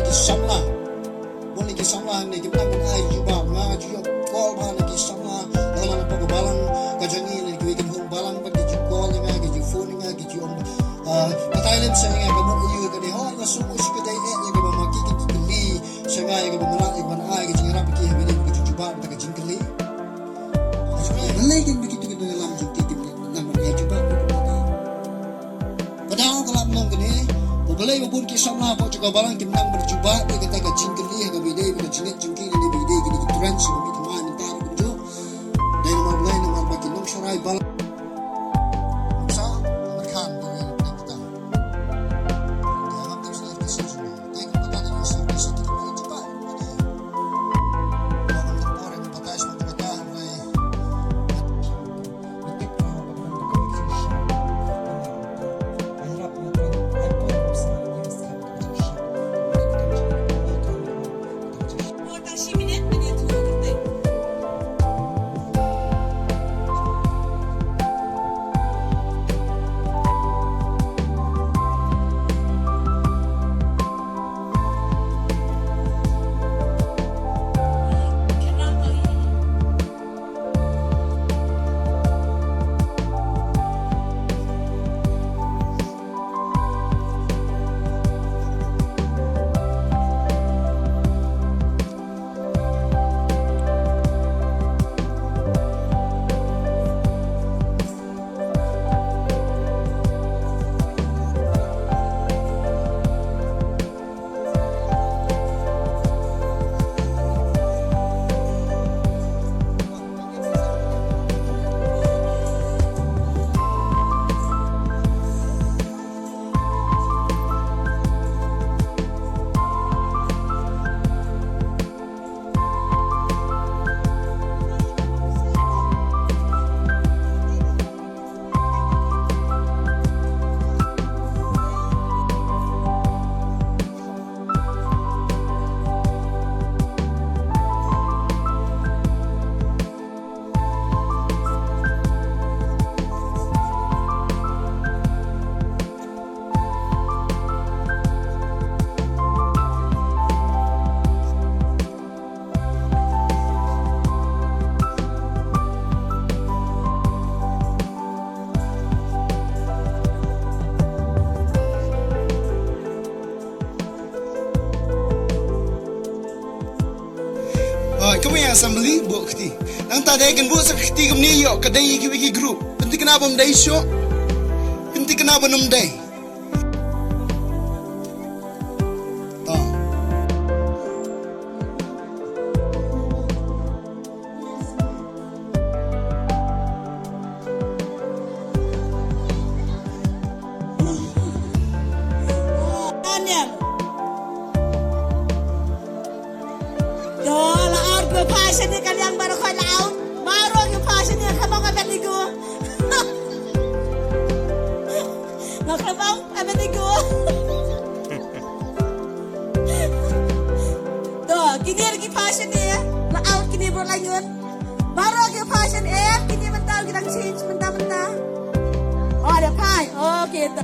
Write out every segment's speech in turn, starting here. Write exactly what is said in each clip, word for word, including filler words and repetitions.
Samla. Bun na ki samla hangne kim nang ban ai jubab, nga ju ïoh call bha na ki samla. Lada man hapoh ka balang ka jong ngi, na kiwei ki nongbalang pat ki ju call ïa nga, ki ju phone ïa nga, ki ju ong, ah, batai lem sha nga ka mut aïu ka dei. Hooid, nga sngewsih ka dei eh ïa kaba ma ki ki kylli sha nga ïa kaba nga lah ïa ka ban ai ka jingïarap ïa ki, ha kaba dei ka jubab, ka jingkylli. Balei kin ba kitu ki nongïalam jong ki kim nang ban ai jubab ïa kaba dei. Ka daw ka la ong kane, ko balei ba bun ki samla hapoh jong ka balang kim nang ban jubab ïa kata ka jingkylli ha kaba ïadei bad ka jingngeit jong ki, ne ba ïadei kine ki trend sha kaba ki thymmai mynta ruh kumjuh. Dei namar balei, namar ba ki nongshakri balang. Nuksa, Amir Khan, ko ngi nang kita. Ki hap dei sha ki sha jong ngi. Dei ka kata dei sha ki sha ki thymmai jubab ïa kaba dei. Ba ban ka por ïa ka batai sha ka batai, hynrei Ah, kumne ïa assembly buh kti. Nangta dei kan buh sa kti kumne ïoh ka dei ki wiki group. Pynthikna bym dei shuh. Pynthikna bym dei. Ta. Daniel. To, la out ki phai shane, ka liang baroh khoit la out. Baroh ki phai shane, khlem ong Abednego. Nga khlem ong Abednego. To, kine ruh ki phai shane, la out kine baroh laingut. Baroh ki phai shane, kine mynta ki dang change mynta mynta. Oh, da phai. Okay, to.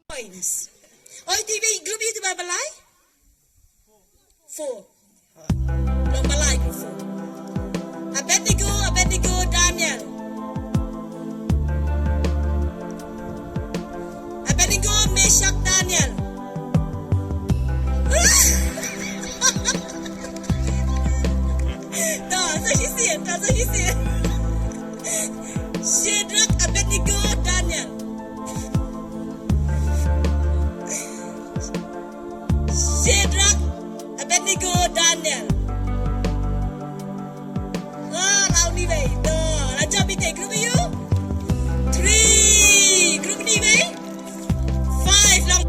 Points. Oi, te iwei group ïa uto ba lai? Four. Long ba lai group four. Abednego, Abednego, Daniel. Abednego, Meshach, Daniel. To, sa shisien, to, sa shisien. Shadrach, Abednego, Daniel. Shadrach, Abednego, Daniel. Ah, la uni wei. To, la jop ïa te group ïa u. Three. Group uni wei. Five. Long.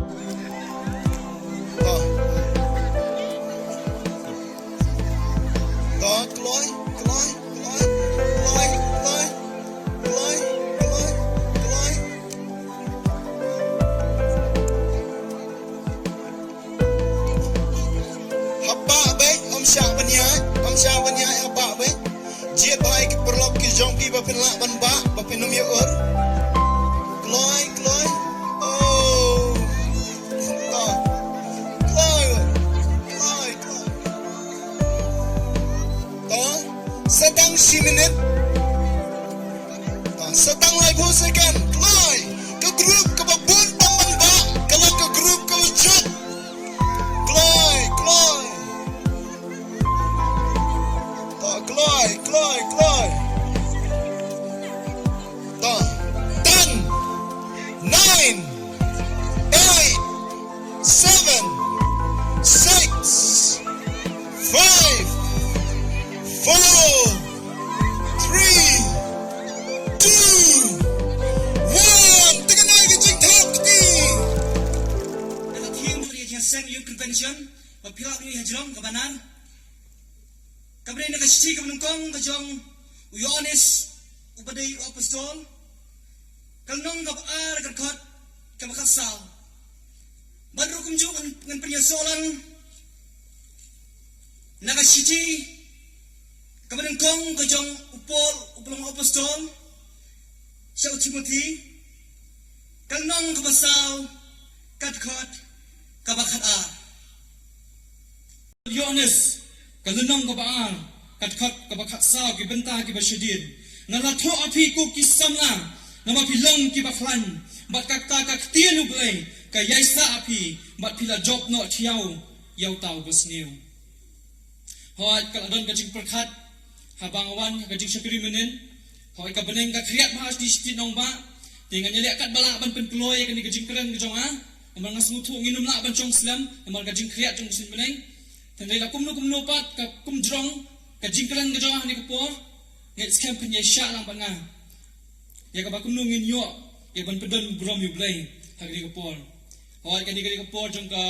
To. To, kloi, kloi, kloi, kloi, kloi. Kloi, kloi, kloi. Haba beit, ym shah ban ïaid, ym shah ban ïaid, haba beit. Jied bha ïa ki paralok ki jong phi ba phin lah ban bah, ba phin ym ïa ur. Kloi, kloi. Eight, seven, six, five, four, three, two, one. Te kane ka jingthok ti. Ka theme jong ka Jingïaseng Youth Convention ba phi lah ïohi hajrong ka banner. Kaba dei na ka shithi kaba nyngkong ka jong u Ïoannis uba dei u apostol. Ka lynnong kaba ar ka dkhot kaba khatsaw. Bad ruh kumjuh ngan, ngan pynïasoh lang na ka shithi kaba nyngkong ka jong u Paul uba long apostol sha u Timothi. Ka lynnong kaba saw ka dkhot kaba khatar. Ïoannis, ka lynnong kaba ar, ka dkhot kaba khatsaw, ki bynta kiba shadien. Nga la thoh ha phi ko ki samla, namar phi long kiba khlaiñ, bad kata ka ktien U Blei ka ïaisah ha phi, bad phi la jop noh thiaw ïa uta uba sniew. Hooid, ka la don ka jingpyrkhat haba nga wan ha ka jingshakri mynnin. Hooid, ka bneng ka khriat bha shisha shisha nongbah. Te ngan ïaleh katba lah ban pynkloi ïa kane ka jingkren ka jong nga. Namar nga sngewthuh ngin ym lah ban shong slem namar ka jingkhriat jong ka suiñ bneng. Te hynrei la kumno kumno pat, ka kumjrong ka jingkren ka jong nga ha kane ka por, ngeit skhem phin ïaishah lang bad nga ïa kaba kumno ngin ïoh ïa ban pyndon burom ïa U Blei ha kane ka por. Hooid, kane, kane ka por jong ka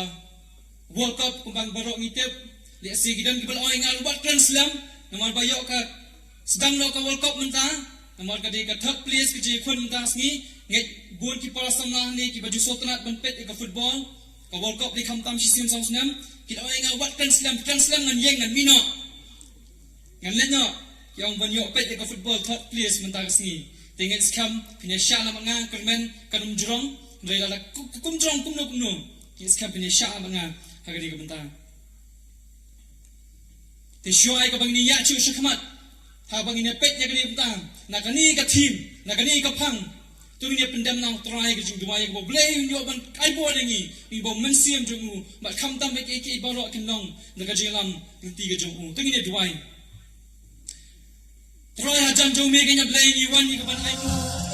World Cup, kumba baroh ngi tip, lehse ki don kiba la ong ïa nga, wat kren slem namar ba ïoh ka sdang noh ka World Cup mynta. Namar ka dei ka third place ka jingïakhun mynta ka sngi. Ngeit bun ki para samla hangne kiba ju sngewtynnat ban peit ïa ka football, ka World Cup dei khamtam shisien saw snem. Ki la ong ïa nga, wat kren slem, kren slem, ngan ïeng, ngan mih noh, ngan leit noh. Ki ong ban ïoh peit ïa ka football third place mynta ka sngi. Te ngeit skhem phin ïaishah lang bad nga, kyrmen kan ym jrong, hynrei lada ka kum jrong kumno kumno, ngeit skhem phin ïaishah lang bad nga ha kane ka bynta. Te shuwa ïa kaba ngin ïaid shuh shakhmat, haba ngin ïa peit ïa kane ka bynta, na kane ka theme, na kane ka phang, to ngin ïa pyndem lang, Trai, ka jingduwai ïa kaba U Blei un ïoh ban ai bor ïa ngi, ïa u Mynsiem jong u, bad khamtam ïa kiei kiei baroh kin long na ka jingïalam lynti ka jong u. To ngin ïa duwai. Trai, hajan jong me keiñ, A Blei, ngi wan ïa ka ban ai bor.